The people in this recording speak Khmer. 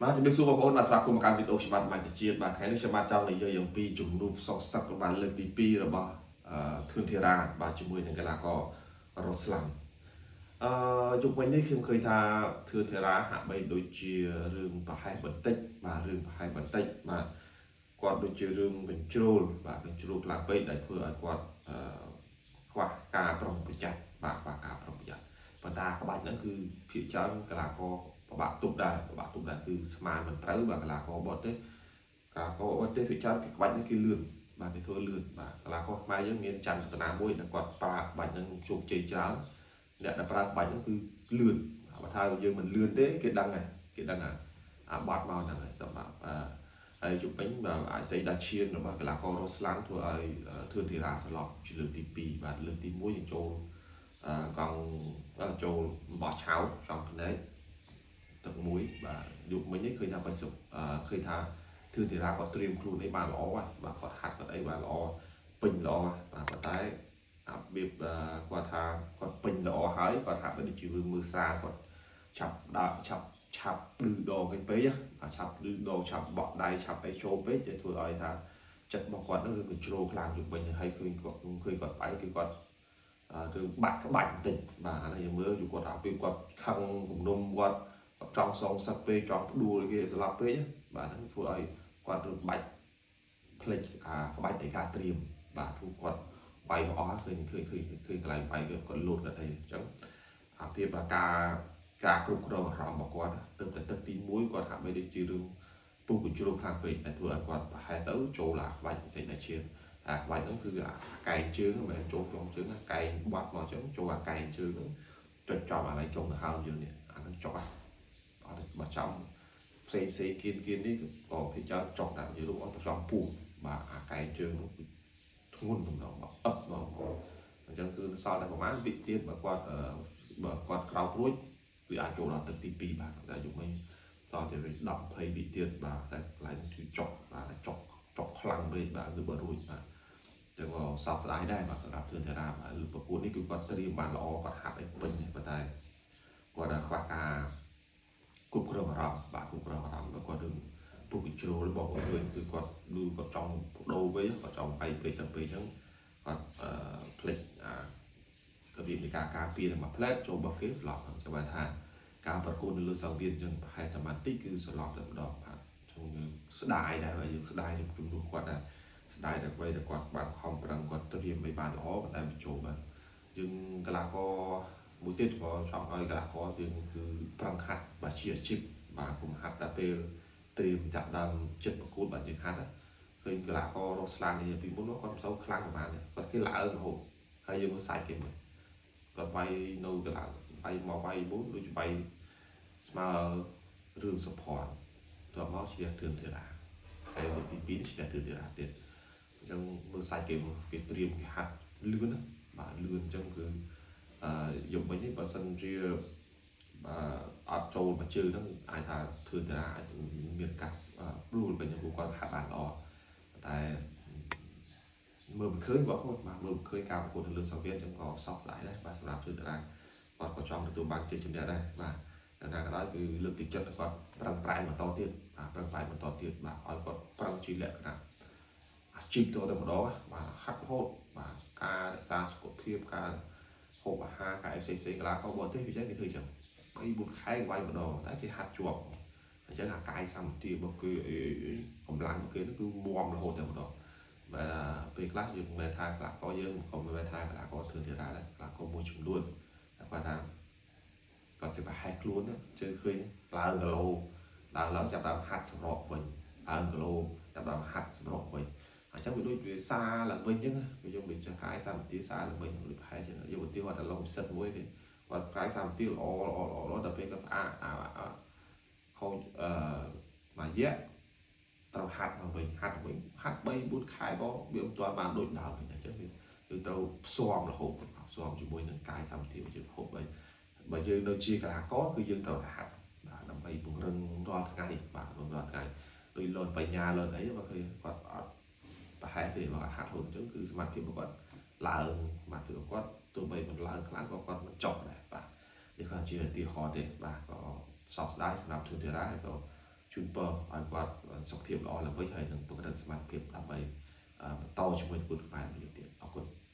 បាទជំរាបសួរបងប្អូនបាទស្វាគមន៍មកកាន់វីដេអូខ្ញុំបាទម៉ៃសុជាតិបាទថ្ងៃនេះខ្ញុំបាទចង់និយាយអំពីជំនួបសងសឹករបស់លើកទី2របស់អឺធឿនធីរ៉ាបាទជាមួយនឹងកីឡាកររ៉ូស្ឡាន់អឺយុគវិញនេះខ្ញុំឃើញថាធឿនធីរ៉ាហាក់បីដូចជារឿងប្រហែសបន្តិចបាទរឿងប្រហែសបន្តិចបាទគាត់ដូចជារឿងបញ្ជ្រុលបាទបញ្ជ្រុលខ្លាំងពេកដែលធ្វើឲ្យគាត់អឺខ្វះការប្រុងប្រយ័ត្នបាទខ្វះការប្រុងប្រយ័ត្នប៉ុន្តែក្បាច់ហ្នឹងគឺភាគច្រើនកីឡាករពិបាកទប់ដែរពិបាកទប់ដែរគឺស្មានមិនត្រូវបាទកីឡាករបរទេសកីឡាករបរទេសភាគច្រើនគេក្បាច់ហ្នឹងគេលឿនបាទគេធ្វើលឿនបាទកីឡាករខ្មែរយើងមានច័ន្ទរតនាមួយដែលគាត់ប្រើក្បាច់ហ្នឹងជោគជ័យច្រើនអ្នកដែលប្រើក្បាច់ហ្នឹងគឺលឿនបើថាយើងមិនលឿនទេគេដឹងហើយគេដឹងហើយអាបាត់មកហ្នឹងហើយសម្រាប់អឺហើយជុំវិញបាទអាស័យដាឈានរបស់កីឡាកររ៉ូស្ឡាន់ធ្វើឲ្យធឿនធីរ៉ាសន្លប់ជាលើកទី2បាទលើកទី1យើងចូលកង់ចូលបោះឆៅចំភ្នែក ទឹកមួយបាទយុគមិញនេះឃើញថាបិសុឃើញថាធឿនធីរ៉ាគាត់ត្រៀមខ្លួននេះបានល្អហើយបាទគាត់ហាត់គាត់អីបានល្អពេញល្អបាទប៉ុន្តែអារបៀបគាត់ថាគាត់ពេញល្អហើយគាត់ហាក់បីដូចជាមើលស្រាលគាត់ឆាប់ដាក់ឆាប់ឆាប់ឌឺដងគេពេកបាទឆាប់ឌឺដងឆាប់បក់ដៃឆាប់អីចូលពេកដែលធ្វើឲ្យថាចិត្តរបស់គាត់នឹងរឿងកញ្ជ្រោខ្លាំងយុគមិញហើយឃើញគាត់ឃើញគាត់បែកគឺគាត់គឺបាក់ក្បាច់បន្តិចបាទអានេះយើងមើលយូគាត់អាពេលគាត់ខឹងគំនុំគាត់គាត់ចង់សងសឹកពេកចង់ផ្ដួលគេស្លាប់ពេកបាទហ្នឹងធ្វើឲ្យគាត់របាច់ផ្លិចអាក្បាច់នៃការត្រៀមបាទព្រោះគាត់វាយមកអស់ឃើញឃើញឃើញឃើញកន្លែងវាយគាត់លោតគាត់អីអញ្ចឹងអាភាពអាការការគ្រប់គ្រងអារម្មណ៍របស់គាត់ទៅតែទឹកទី1គាត់ហាក់បីដូចជារឿងពុះកញ្ជ្រោះខ្លាំងពេកតែធ្វើឲ្យគាត់ប្រហែលទៅចូលអាក្បាច់ផ្សេងតែជាអាក្បាច់ហ្នឹងគឺអាកែងជើងមិនមែនចូលក្នុងជើងអាកែងបាត់មកអញ្ចឹងចូលអាកែងជើងហ្នឹងចុចចំអាឡៃចុងដង្ហើមយើងនេះអាហ្នឹងចុកអត់បើចំផ្សេងផ្សេងគៀនគៀននេះក៏ភាគច្រើនចុកដែរនិយាយរួមអត់ទៅចំពោះបាទអាកែងជើងនោះគឺធ្ងន់ម្ដងមកអឹបមកអញ្ចឹងគឺសល់តែប្រហែលវិទៀតបើគាត់បើគាត់ក្រោករួចគឺអាចចូលដល់ទឹកទី2បាទតែយុគមិញសល់តែ10 20វិទៀតបាទតែកន្លែងគឺចុកបាទចុកចុកខ្លាំងពេកបាទគឺបើរួចបាទចឹងក៏សោកស្ដាយដែរបាទសម្រាប់ធឿនធារាបាទប្រកួតនេះគឺគាត់ត្រៀមបានល្អគាត់ហាត់ឲ្យពេញប៉ុន្តែគាត់ខ្វះការគ្រប់គ្រងអារម្មណ៍បាទគ្រប់គ្រងអារម្មណ៍គាត់រឿងពុកកញ្ជ្រោលរបស់គាត់វិញគឺគាត់ឮគាត់ចង់បដូរវិញគាត់ចង់វាយពេកទៅពេកចឹងគាត់អឺផ្លិចអារបៀបនៃការការពារនឹងមួយផ្លែតចូលរបស់គេស្លាប់ហ្នឹងចាំថាការប្រកួតនៅលើសង្វៀនចឹងប្រហែលតែបន្តិចគឺស្លាប់តែម្ដងបាទចឹងយើងស្ដាយដែរបាទយើងស្ដាយចំជំនួសគាត់ដែរស្ដាយតែអ្វីដែលគាត់បានខំប្រឹងគាត់ត្រៀមឲ្យបានល្អប៉ុន្តែបញ្ចូលបាទយើងកីឡាករមួយទៀតក៏ចង់ឲ្យកីឡាករយើងគឺប្រឹងហាត់បាទជាអាជីពបាទកុំហាត់តែពេលត្រៀមចាប់ដើមចិត្តប្រកួតបាទយើងហាត់ឃើញកីឡាកររ៉ូស្លាននេះពីមុនគាត់មិនសូវខ្លាំងប្រហែលទេគាត់គេឡើងរហូតហើយយើងមើលសាច់គេមើលគាត់វាយនៅកីឡាវាយមកវាយមុនដូចវាយស្មើរឿងសុភ័ណ្ឌតមកឈ្នះធឿនធីរ៉ាហើយលើកទី2ឈ្នះធឿនធីរ៉ាទៀតអញ្ចឹងមើលសាច់គេគេត្រៀមគេហាត់លឿនណាបាទលឿនអញ្ចឹងគឺអឺយប់វិញនេះបើសិនជាបាទអត់ចូលមួយជើងហ្នឹងអាចថាធឿនធីរ៉ាអាចមានឱកាសព្រួលវិញព្រោះគាត់ហាត់បានល្អតែមើលមិនឃើញបងប្អូនបាទមើលមិនឃើញការប្រកួតនៅលើសង្វៀនអញ្ចឹងក៏សោកស្ដាយដែរបាទសម្រាប់ធឿនធីរ៉ាគាត់ក៏ចង់ទទួលបានជ័យជំនះដែរបាទយ៉ាងណាក៏ដោយគឺលើកទឹកចិត្តឲ្យគាត់ប្រឹងប្រែងបន្តទៀតបាទប្រឹងប្រែងបន្តទៀតបាទឲ្យគាត់ប្រឹងជាលក្ខណៈអាជីពទៅតែម្ដងបាទហាត់រហូតបាទការរក្សាសុខភាពការហូបអាហារការផ្សេងផ្សេងកីឡាករបរទេសវាចឹងគេធ្វើចឹង3 4ខែវាយម្ដងតែគេហាត់ជាប់អញ្ចឹងអាកាយសម្បទារបស់គេកម្លាំងរបស់គេនោះគឺមាំរហូតតែម្ដងបាទពេលខ្លះយើងមិនមែនថាកីឡាករយើងក៏មិនមែនថាកីឡាករធឿនធីរ៉ាដែរកីឡាករមួយចំនួនតែគាត់ថាគាត់ទៅប្រហែសខ្លួនជឿឃើញឡើងគីឡូឡើងឡើងចាប់ដើមហាត់សម្របវិញឡើងគីឡូចាប់ដើមហាត់សម្របវិញអញ្ចឹងវាដូចវាសាឡើងវិញអញ្ចឹងវាយើងវាចាកាយសម្បទាសាឡើងវិញដូចប្រហែលចឹងយកឧទាហរណ៍តែឡុងពិសិដ្ឋមួយគេគាត់កាយសម្បទាល្អល្អល្អដល់ពេលគាត់ផ្អាកអាខូចអឺមួយរយៈត្រូវហាត់មកវិញហាត់វិញហាត់3 4ខែក៏វាមិនទាន់បានដូចដើមវិញអញ្ចឹងវាគឺត្រូវផ្សំរហូតផ្សំជាមួយនឹងកាយសម្បទាយើងហូបអីបើយើងនៅជាកីឡាករគឺយើងត្រូវហាត់បាទដើម្បីពង្រឹងរាល់ថ្ងៃបាទពង្រឹងរាល់ថ្ងៃដូចលនបញ្ញាលនអីបើឃើញគាត់អត់ប្រហែលទេបើគាត់ហាត់រហូតអញ្ចឹងគឺសមត្ថភាពរបស់គាត់ឡើងសមត្ថភាពរបស់គាត់ទោះបីមិនឡើងខ្លាំងក៏គាត់មិនចុះដែរបាទនេះក៏ជាឧទាហរណ៍ទេបាទក៏សោកស្ដាយសម្រាប់ធឿនធីរ៉ាហើយក៏ ជូនពរឲ្យគាត់សុខភាពល្អឡើងវិញហើយនឹងពង្រឹងសមត្ថភាពដើម្បីបន្តជាមួយគុណខ្មែរយើងទៀតអរគុណ។